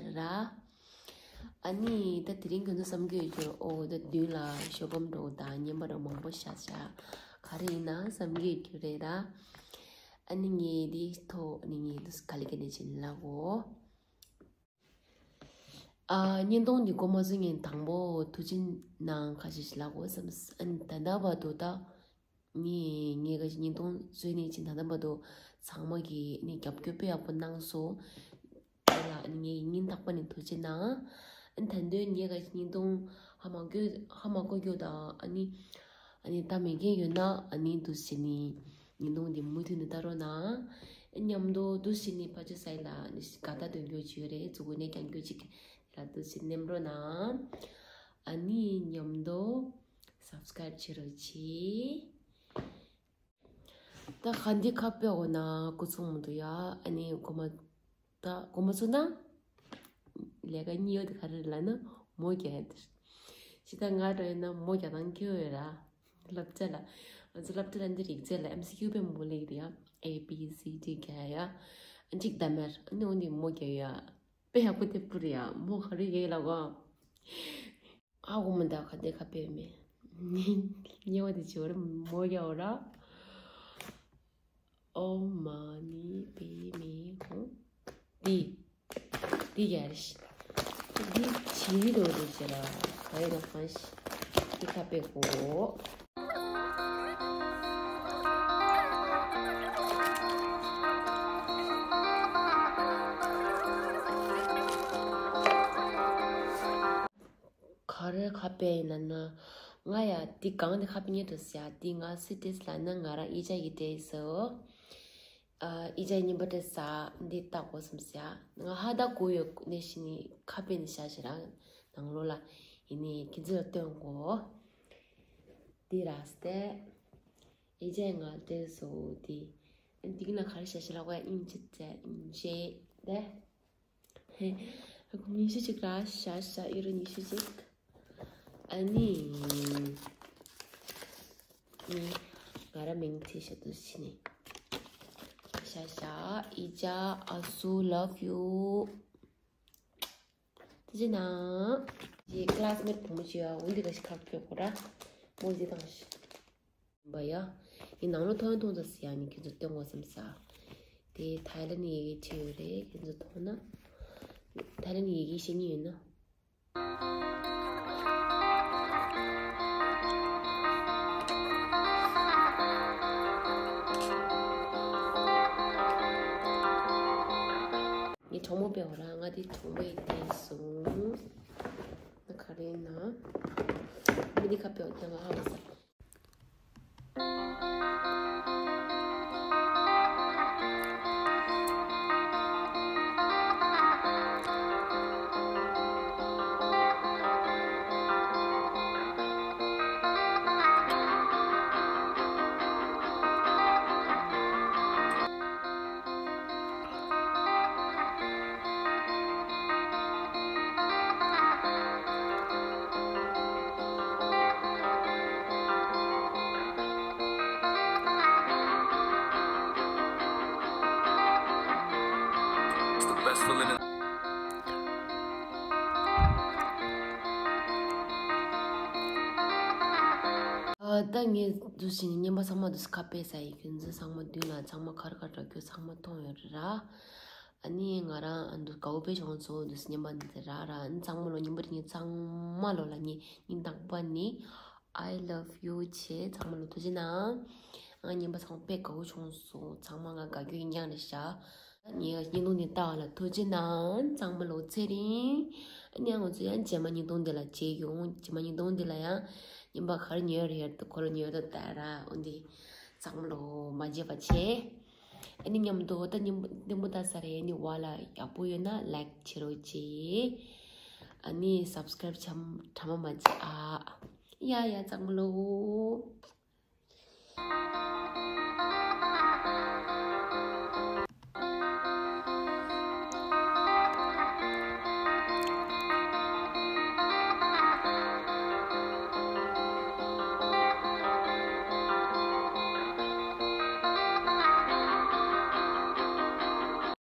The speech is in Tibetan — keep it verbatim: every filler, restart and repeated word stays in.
ར། ཨ་ནི་ད་དེ་རིང་ཁྱོད་ཚོ་བསམ་གྱི་ཡོད་རྒྱུ་རེད། ཨོ་ད་མདུན་ལ་ཤོག་སྒམ་འདྲ་བོ་དང་རྔན་པ་འདྲ་བོ་མང་པོ་བཞག་བཞག་ག་རེ་ཡིན་ན་བསམ་གྱི་ཡོད་རྒྱུ་རེད་ར། ཨ་ནི་ངས་འདི་ཐོག་ཨ་ནི་ངས་འདི་ག་ལེ་ག་ལེ་བྱས་ནས་ལབ་གོ། ཨ་བརྙན་ཐུང་འདི་འགོ་མ་བཟོས་སྔོན་དང་པོ་ཐུགས་རྗེ་གནང་ཁ་ཤས་ཤིག་ལབ་གོ་བསམ། ཨ་ནི་ད་ལྟ་བར་དུ་ད། ངས་ངས་ག་ཞིག་བརྙན་ཐུང་བཟོས་ནས་ཕྱིན་ད་ལྟ་བར་དུ་ཚང་མ་གིས་ནི་རྒྱབ་སྐྱོར་དཔེ་ཡག་པོ་གནང་སོང་། དེ་ལ་ནི་ངས་སྙིང་ཐག་པ་ནས་ཐུགས་རྗེ་གནང་། ཨ་ནི་ད་དུང་ངས་ག་ཞིག་བརྙན་ཐུང་ཧ་མ་གོ་ཧ་མ་གོ་རྒྱུ་དང་ཨ་ནི་ཨ་ནི་ལྟ་མེད་མཁན་ཡོད་ན་ཨ་ནི་འདུག་སེ་ནི་བརྙན་ཐུང་འདི་མུ་མཐུད་ནས་ལྟ་རོགས་གནང་། ཨ་མཉམ་དུ་འདུག་སེ་ནི་ཕ་ཆོས་སའི་ལ་ནི་དགའ་རྟགས་འདོན་རྒྱུ་ཅིག་ཡོད་རེད། མཛུབ་གུ་ནས་རྒྱག་རྒྱུ་ཅིག་ལ་འདུག་སེ་ནེམ་རོགས་གནང་། ཨ་ནི་མཉམ་དུ། སབ་སི་ཀ་རེབ་བྱེད་རོགས་གྱིས། ད་ག་འདི་ཁ་དཔེ་འོ་ན་སྐུ་ཚོགས་མི་འདུག་ཡ། ཨ་ནི་གོ་མ་ད་གོ་མ་ཚུགས་ན་ལས་ཀ་གཉིས་ཡོད་དེ་ག་རེ་ལབ་ན་མོ་རྒྱག་ཡ་དེ་རེད། ཅི་ད་ང་འགྲོ་ཡིན་ན་མོ་རྒྱག་སྟངས་ཁྱེར་ཡོད་ར། སློབ་གྲྭ་ལ་ང་ཚོ་སློབ་གྲྭ་ལ་འདི་རིག་རྩལ་ལ་ཨེམ་སི་ཀྱུ་དཔེ་མང་པོ་སླེབས་ཀྱི་རེད་ཡ། ཨེ་བི་སི་ཌི་རྒྱག་ཡ། ཨ་གཅིག་ད་མར་ཨ་ནི་འོ་འདི་མོ་རྒྱག་ཡ། དཔེ་ཡག་པོ་དེ་སྤུ་རེད་ཡ། མོ་ག་རེ་རྒྱག་ཡ་ལ་གོ། ཨ་འོ་མ་ད་ག་དེ་ཁ་དཔེ་མེད། ཉེ་བ་དེ་བྱེད་བར་མོ་ཡ་འོ་ར། ཨོ་མ་ནི་པེ་མེ་ཧོ། འདི། འདི་ཡ་རེ་ཤི། འདི་བྱེད་རོ་རེ་བྱེད་ར། ག་ཡེ་ན་ཧང་ཤི། འདི་ཁ་དཔེ་གོ། ག་རེ་ཁ་དཔེ་ཡིན་ན་ན། ང་ཡ་འདི་གང་འདི་ཁ་དཔེ་ཉེ་དུ་ཟ་འདི་ང་སི་ཏིས་ལ་ན་ང་རང་ཨི་ཅག་གི་ཏེ་སོ། ཨ་ཨི་ཅག་རྙིང་པ་ཏེ་ཟ་འདི་ལྟ་གོ་སམ་ཟ། ང་ཧ་ད་གོ་ཡོད་ནས་ཤི་ནི་ཁ་དཔེ་ནི་ཤ་ཤི་རང་ནང་ལོ་ལ་ཡིན་ནི་ཁྱེད་ཚོ་ལ་སྟོན་གོ། འདི་ར་སྟེ། ཨི་ཅག་ང་ཏེ་སོ་འདི། འདི་གི་ན་ག་རེ་ཤ་ཤི་ལ་གོ་ཡ་ཨིན་ཅི་ཙེ་ཨིན་ཅེ་ཏེ། ཉི་ཤུ་གཅིག་ར་ཤ་ཤ་ཡུ་རོ་ཉི་ཤུ་གཅིག་ཨ་ནི། ནི། ང་ར་མིང་ཚེ་ཤ་དུ་ཕྱི་ནི། ཤ་ཤ་ཨི་ཅག་ཨ་སུ་love you། དེ་ཅི་ན། ཡི་ཀི་ལ་སི་མེ་ཊི་བུ་མོ་ཅི་ཡ་འོན་ཏེ་ག་ཤི་ཁག་ཁྱོད་གོ་ར། མོ་ཟི་དང་ཤི། བ་ཡ། ཡི་ནང་ལོ་ཐོན་ཐོང་ཙ་སི་ཡ་ནི་ཁྱེད་ཚོ་སྟོན་གོ་སམ་ས། དེ་ཐའི་ལེན་ཡི་གེ་ཁྲིད་ཡོད་རེད། ཁྱེད་ཚོ་མཐོང་ན། ཐའི་ལེན་ཡི་གེ་ཤེས་ཉེན་ཡོད་ན། ངའི་གྲོགས་མོ་པས་འོ་ར་ང་དེ་གྲོགས་མོ་ཡི་དེ་སོང་། ན་ག་རེ་ན། མི་དེ་ཁ་པས་འོ་དེ་ང་ཧ་གོ་ས། It's the best feeling in ཨ། ད་ངས་འདུག་བྱས་ནས་རྔན་པ་ཚང་མ་འདུག་སེ་ཁ་ཕྱེ་ས་ཡིན། ཁྱོད་ཚོ་ཚང་མ་མདུན་ལ་ཚང་མ་ག་རེ་ག་རེ་འདྲ་ཁྱོད་ཚང་མ་མཐོང་ཡོད་རེད་ར། ཨ་ནི་ང་རང་ཨ་འདུག་དགའ་པོ་དཔེ་བྱུང་སོང་། འདུག་སེ་རྔན་པ་འདི་ར་ར། ཨ་ནི་ཚང་མ་ལོ་རྔན་པ་རིགས་ཚང་མ་ལོ་ལ་ངས་སྙིང་ཐག་པ་ནས་I love you བྱས། ཚང་མ་ལོ་ཐུགས་རྗེ་གནང་། ང་རྔན་པ་ཚང་མ་དཔེ་དགའ་པོ་བྱུང་སོང་། ཚང་མ་ང་དགའ་སྐྱོ་ཡིན་ཀྱང་རེད་ཤག་ངས་བརྙན་ཐུང་འདི་ལྟ་བ་ལ་ཐུགས་རྗེ་གནང་། ཚང་མ་ལོ་ཚེ་རིང་། ཨ་ནི་ང་ཚོ་ཡང་རྗེས་མ་བརྙན་ཐུང་འདི་ལ་མཇལ་ཡོང་། རྗེས་མ་བརྙན་ཐུང་འདི་ལ་ཡང་རྔན་པ་ག་རེ་ཉོས་རེད། ཁོ་ལ་ཉོས་ཏོ་ད་ར། འོན་ཏེ་ཚང་མ་ལོ་མ་བརྗེད་པ་བྱས། ཨ་ནི་མཉམ་དུ་ད་རྔན་པ་ལྟད་མོ་ལྟ་ས་རེད། ཨ་ནི་བ་ལ་ཡག་པོ་ཡོད་ན་ལའིཀ་བྱེད་རོགས་གྱིས། ཨ་ནི་སབ་སི་ཀ་རེབ་བྱ་གྲ་མ་མ་བརྗེད་ཨ། ཡ་ཡ་ཚང་མ་ལོ།